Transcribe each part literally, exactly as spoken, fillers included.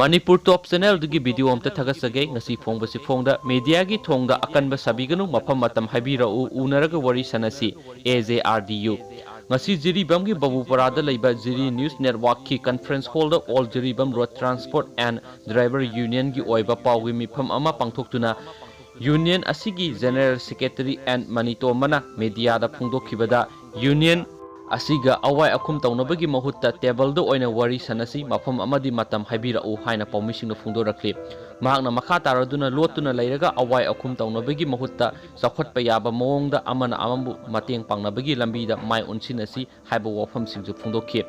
ꯃꯅꯤꯄꯨꯔ ꯇꯣꯞ ꯆꯦꯅꯦꯜꯗꯨꯒꯤ video ꯑꯝꯇ ꯊꯥꯒꯠꯆꯒꯦ꯫ ꯉꯁꯤ ꯐꯣꯡꯕꯁꯤ ꯐꯣꯡꯗ ꯃꯦꯗꯤꯌꯥꯒꯤ ꯊꯣꯡꯗ ꯑꯀꯟꯕ ꯁꯥꯕꯤꯒꯅꯨ, ꯃꯐꯝ ꯃꯇꯝ ꯍꯥꯏꯕꯤꯔꯛꯎ, ꯎꯅꯔꯒ ꯋꯥꯔꯤ ꯁꯥꯟꯅꯁꯤ꯫ A J R D U. ꯉꯁꯤ ꯖꯤꯔꯤꯕꯥꯝꯒꯤ ꯕꯕꯨꯄꯔꯥꯗ ꯂꯩꯕ ꯖꯤꯔꯤ ꯅ꯭ꯌꯨꯁ ꯅꯦꯠꯋꯥꯔꯛꯀꯤ ꯀꯟꯐꯔꯦꯟꯁ ꯍꯣꯜꯗ all Jiribam road transport and driver ꯌꯨꯅꯤꯌꯟꯒꯤ ꯑꯣꯏꯕ ꯄꯥꯎꯒꯤ ꯃꯤꯐꯝ ꯑꯃ ꯄꯥꯡꯊꯣꯛꯇꯨꯅ ꯌꯨꯅꯤꯌꯟ ꯑꯁꯤꯒꯤ ꯖꯦꯅꯔꯦꯜ ꯁꯦꯀ꯭ꯔꯦꯇꯔꯤ ꯑꯦꯟ ꯃꯅꯤꯇꯣꯝꯕꯅ ꯃꯦꯗꯤꯌꯥꯗ ꯐꯣꯡꯗꯣꯛꯈꯤꯕꯗ, ꯌꯨꯅꯤꯌꯟ ꯑꯁꯤꯒ ꯑꯋꯥꯏ ꯑꯈꯨꯝ ꯇꯧꯅꯕꯒꯤ ꯃꯍꯨꯠꯇ ꯇꯦꯕꯜꯗ ꯑꯣꯏꯅ ꯋꯥꯔꯤ ꯁꯥꯟꯅꯁꯤ, ꯃꯐꯝ ꯑꯃꯗꯤ ꯃꯇꯝ ꯍꯥꯏꯕꯤꯔꯛꯎ ꯍꯥꯏꯅ ꯄꯥꯎꯃꯤꯁꯤꯡꯅ ꯐꯣꯡꯗꯣꯔꯛꯂꯤ꯫ ꯃꯍꯥꯛꯅ ꯃꯈꯥ ꯇꯥꯔꯗꯨꯅ ꯂꯣꯠꯇꯨꯅ ꯂꯩꯔꯒ ꯑꯋꯥꯏ ꯑꯈꯨꯝ ꯇꯧꯅꯕꯒꯤ ꯃꯍꯨꯠꯇ ꯆꯥꯎꯈꯠꯄ ꯌꯥꯕ ꯃꯑꯣꯡꯗ ꯑꯃꯅ ꯑꯃꯕꯨ ꯃꯇꯦꯡ ꯄꯥꯡꯅꯕꯒꯤ ꯂꯝꯕꯤꯗ ꯃꯥꯏ ꯑꯣꯟꯁꯤꯟꯅꯁꯤ ꯍꯥꯏꯕ ꯋꯥꯐꯝꯁꯤꯡꯁꯨ ꯐꯣꯡꯗꯣꯛꯈꯤ꯫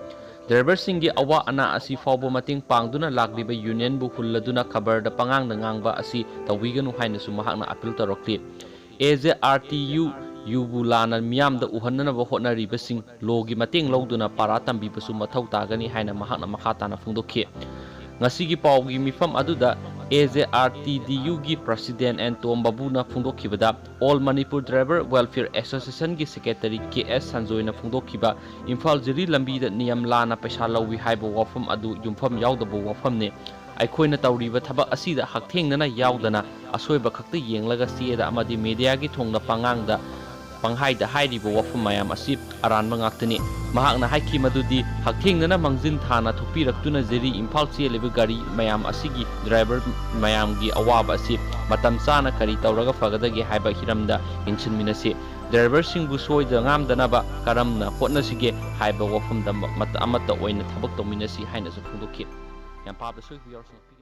ꯗ꯭ꯔꯥꯏꯚꯔꯁꯤꯡꯒꯤ ꯑꯋꯥ ꯑꯅꯥ ꯑꯁꯤ ꯐꯥꯎꯕ ꯃꯇꯦꯡ ꯄꯥꯡꯗꯨꯅ ꯂꯥꯛꯂꯤꯕ ꯌꯨꯅꯤꯌꯟꯕꯨ ꯍꯨꯜꯂꯗꯨꯅ ꯈꯕꯔꯗ ꯄꯉꯥꯡꯗ ꯉꯥꯡꯕ ꯑꯁꯤ ꯇꯧꯕꯤꯒꯅꯨ ꯍꯥꯏꯅꯁꯨ ꯃꯍꯥꯛꯅ ꯑꯄꯤꯜ ꯇꯧꯔꯛꯂꯤ꯫ ꯑꯦ ꯖꯦ ꯑꯥꯔ ꯇꯤ ꯌꯨ ꯌꯨꯕꯨ ꯂꯥꯟꯅ ꯃꯤꯌꯥꯝꯗ ꯎꯍꯟꯅꯅꯕ ꯍꯣꯠꯅꯔꯤꯕꯁꯤꯡ ꯂꯣꯒꯤ ꯃꯇꯦꯡ ꯂꯧꯗꯨꯅ ꯄꯥꯔꯥ ꯇꯝꯕꯤꯕꯁꯨ ꯃꯊꯧ ꯇꯥꯒꯅꯤ ꯍꯥꯏꯅ ꯃꯍꯥꯛꯅ ꯃꯈꯥ ꯇꯥꯅ ꯐꯣꯡꯗꯣꯛꯈꯤ꯫ ꯉꯁꯤꯒꯤ ꯄꯥꯎꯒꯤ ꯃꯤꯐꯝ ꯑꯗꯨꯗ A J R T D ꯌꯨꯒꯤ ꯄ꯭ꯔꯁꯤꯗꯦꯟ ꯑꯦꯟ ꯇꯣꯝ ꯕꯥꯕꯨꯅ ꯐꯣꯡꯗꯣꯛꯈꯤꯕꯗ, ꯑꯣꯜ ꯃꯅꯤꯄꯨꯔ ꯗ꯭ꯔꯥꯏꯚꯔ ꯋꯦꯜꯐꯤꯌꯔ ꯑꯦꯁꯣꯁꯤꯌꯦꯁꯟꯒꯤ ꯁꯦꯀ꯭ꯔꯦꯇꯔꯤ ꯀꯦ ꯑꯦꯁ ꯁꯟꯖꯣꯏꯅ ꯐꯣꯡꯗꯣꯛꯈꯤꯕ ꯏꯝꯐꯥꯜ ꯖꯤꯔꯤ ꯂꯝꯕꯤꯗ ꯅꯤꯌꯝ ꯂꯥꯟꯅ ꯄꯩꯁꯥ ꯂꯧꯏ ꯍꯥꯏꯕ ꯋꯥꯐꯝ ꯑꯗꯨ ꯌꯨꯝꯐꯝ ꯌꯥꯎꯗꯕ ꯋꯥꯐꯝꯅꯤ꯫ ꯑꯩꯈꯣꯏꯅ ꯇꯧꯔꯤꯕ ꯊꯕꯛ ꯑꯁꯤꯗ ꯍꯛꯊꯦꯡꯅꯅ ꯌꯥꯎꯗꯅ ꯑꯁꯣꯏꯕ ꯈꯛꯇ ꯌꯦꯡꯂꯒ ꯆꯦꯗ ꯑꯃꯗꯤ ꯃꯦꯗꯤꯌꯥꯒꯤ ꯊꯣꯡꯗ ꯄꯉꯥꯡꯗ ꯄꯪꯍꯥꯏꯗ ꯍꯥꯏꯔꯤꯕ ꯋꯥꯐꯝ ꯃꯌꯥꯝ ꯑꯁꯤ ꯑꯔꯥꯟꯕ ꯉꯥꯛꯇꯅꯤ꯫ ꯃꯍꯥꯛꯅ ꯍꯥꯏꯈꯤ ꯃꯗꯨꯗꯤ ꯍꯛꯊꯦꯡꯅꯅ ꯃꯥꯡꯖꯤꯟ ꯊꯥꯅ ꯊꯣꯛꯄꯤꯔꯛꯇꯨꯅ ꯖꯤꯔꯤ ꯏꯝꯐꯥꯜ ꯆꯦꯜꯂꯤꯕ ꯒꯥꯔꯤ ꯃꯌꯥꯝ ꯑꯁꯤꯒꯤ ꯗ꯭ꯔꯥꯏꯚꯔ ꯃꯌꯥꯝꯒꯤ ꯑꯋꯥꯕ ꯑꯁꯤ ꯃꯇꯝ ꯆꯥꯅ ꯀꯔꯤ ꯇꯧꯔꯒ ꯐꯒꯗꯒꯦ ꯍꯥꯏꯕ ꯍꯤꯔꯝꯗ ꯌꯦꯡꯁꯤꯟꯃꯤꯟꯅꯁꯤ꯫ ꯗ꯭ꯔꯥꯏꯚꯔꯁꯤꯡꯕꯨ ꯁꯣꯏꯗ ꯉꯥꯝꯗꯅꯕ ꯀꯔꯝꯅ ꯍꯣꯠꯅꯁꯤꯒꯦ ꯍꯥꯏꯕ ꯋꯥꯐꯝꯗ ꯃ-, ꯃꯇ-, ꯑꯃꯠꯇ ꯑꯣꯏꯅ ꯊꯕꯛ ꯇꯧꯃꯤꯟꯅꯁꯤ ꯍꯥꯏꯅꯁꯨ ꯐꯣꯡꯗꯣꯛꯈꯤ꯫ ꯌꯥꯝ ꯄꯥꯕ ꯁꯣꯏꯈꯤꯕ ꯌꯥꯎꯔꯁꯨ ꯉꯥꯛꯄꯤꯒꯅꯨ꯫